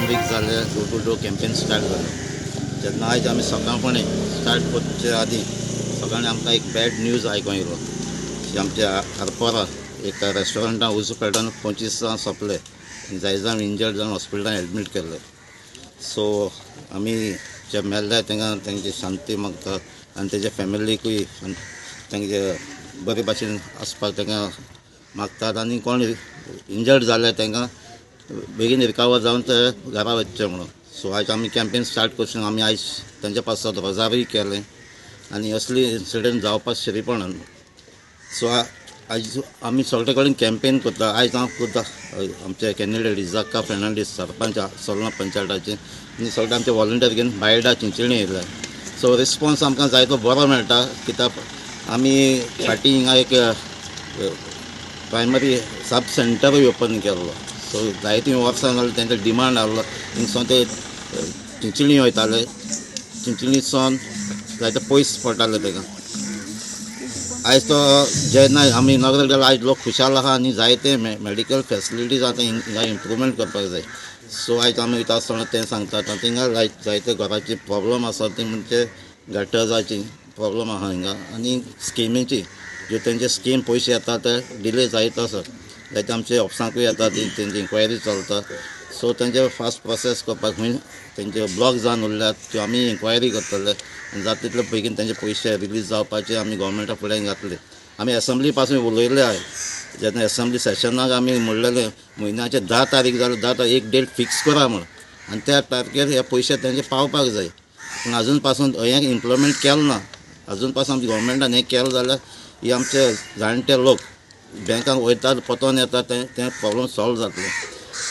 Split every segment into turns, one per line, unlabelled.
1 week जाले door to door campaign start जालें. जेन्ना आयज आमी सकाळफुडें स्टार्ट करचे आदीं सकाळीं आमकां एक बॅड न्यूज आयकोंक येयलो की आमच्या आरपोरा एका रेस्टॉरंटान उजो पेटोवन 25 जाण सोंपले आनी जाय जाण इंजर्ड जावन हॉस्पिटलान एडमीट केल्ले. सो आमी जे मेल्ले तांकां तेंची शांती मागतात आनी तेजे फॅमिलीकूय तेंचे बरे भाशेन आसपाक तांकां मागतात आनी कोण इंजर्ड जाले तांकां बेगीन रिकवर जावन ते घरा वचचे म्हणून. सो आयज आमी कॅम्पेन स्टार्ट करसून आमी आयज तेंच्या पासत रोजारूय केलें आनी असली इन्सिडंट जावपाक शिरीपणान. सो आयज आमी सगळे कडेन कॅम्पेन करता. आयज हांव करता आमचे कॅन्डिडेट इजाक्का फेर्नांडीस, सरपंच सोलना पंचायताचे, आनी सगळे आमचे वॉलंटियर घेवन बायडा चिंचणी येयले. सो रिस्पोन्स आमकां जायतो बरो मेळटा, कित्याक आमी फाटीं हिंगा एक प्रायमरी सब सेंटरूय ओपन केल्लो. सो जायतीं वर्सां जालीं तेंचो डिमांड आहलो. हिंगसोन ते चिंचणी वयताले, चिंचणीसून जायते पयस पडटाले ताका. आयज तो जेन्ना आमी इनॉग्रेट केलो, आयज लोक खुशाल आहा आनी जायते मेडिकल फेसिलिटीज आतां हिंगा इम्प्रुवमेंट करपाक जाय. सो आयज आमी वयता आसतना तें सांगतात. थिंगा जायते घराची प्रॉब्लम आसा, ती म्हणजे गटर्साची प्रॉब्लम आहा हिंगा आनी स्किमीची, ज्यो तेंचे स्कीम पयशे येता ते डिले जायत आसा. जायते आमचे ऑफिसांकूय येता, ती तेंची इन्क्वायरी चलता. सो तेंचे फास्ट प्रोसेस करपाक खंय तेंचे ब्लॉक जावन उरल्यात त्यो आमी इन्क्वायरी करतले आनी जाता तितले बेगीन तेंचे पयशे रिलीज जावपाचे आमी गोवोरमेंटा फुड्यान घातले. आमी एसेंब्ली पासून उलयले आहाय. जेन्ना एसेंब्ली सेशनाक आमी म्हणलेले, म्हयन्याचे 10 तारीख जाल्यार 10 तारीख एक डेट फिक्स करा म्हण आनी त्या तारखेर हे पयशे तेंचे पावपाक जाय. पूण अजून पासून हें इम्प्लिमेंट केलें ना. अजून पासून आमच्या गोवोरमेंटान हें केलें जाल्यार हे आमचे जाणटे लोक बँकान वयतात, पोतोन येतात, तें तें प्रॉब्लम सॉल्व जातलें.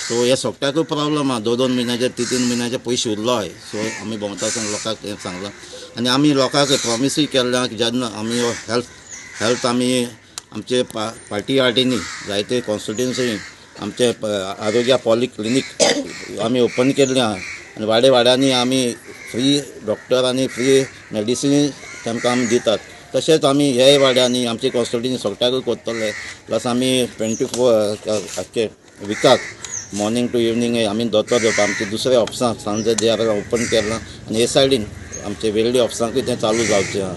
सो हे सगळ्याकूय प्रॉब्लम आहा, दोन दोन म्हयन्याचे, तीन तीन म्हयन्याचे पयशे उरलो आहाय. सो आमी भोंवता आसतना लोकांक हें सांगलां आनी आमी लोकांक प्रॉमिसूय केल्लें आहा की जेन्ना आमी हेल्थ आमी आमचे पार्टी आर्टीनी जायते कॉन्स्टिट्युन्सी आमचे आरोग्य पॉली क्लिनीक आमी ओपन केल्लें आहा आनी वाडे वाड्यांनी आमी फ्री डॉक्टर आनी फ्री मेडिसिनी तांकां आमी दितात. तशेंच आमी ह्याय वाड्यांनी आमचे कॉन्स्टिट्युन्सी सगळ्याकूय करतले. प्लस आमी 24 आख्खे विकाक मॉर्निंग टू इवनींग आमी दोतोर घेवपा आमचे दुसरे ऑफिसांक सांजे जे ओपन केलां आनी हे सायडीन आमचे वेल्ली ऑफिसांकूय तें चालू जावचें आहा.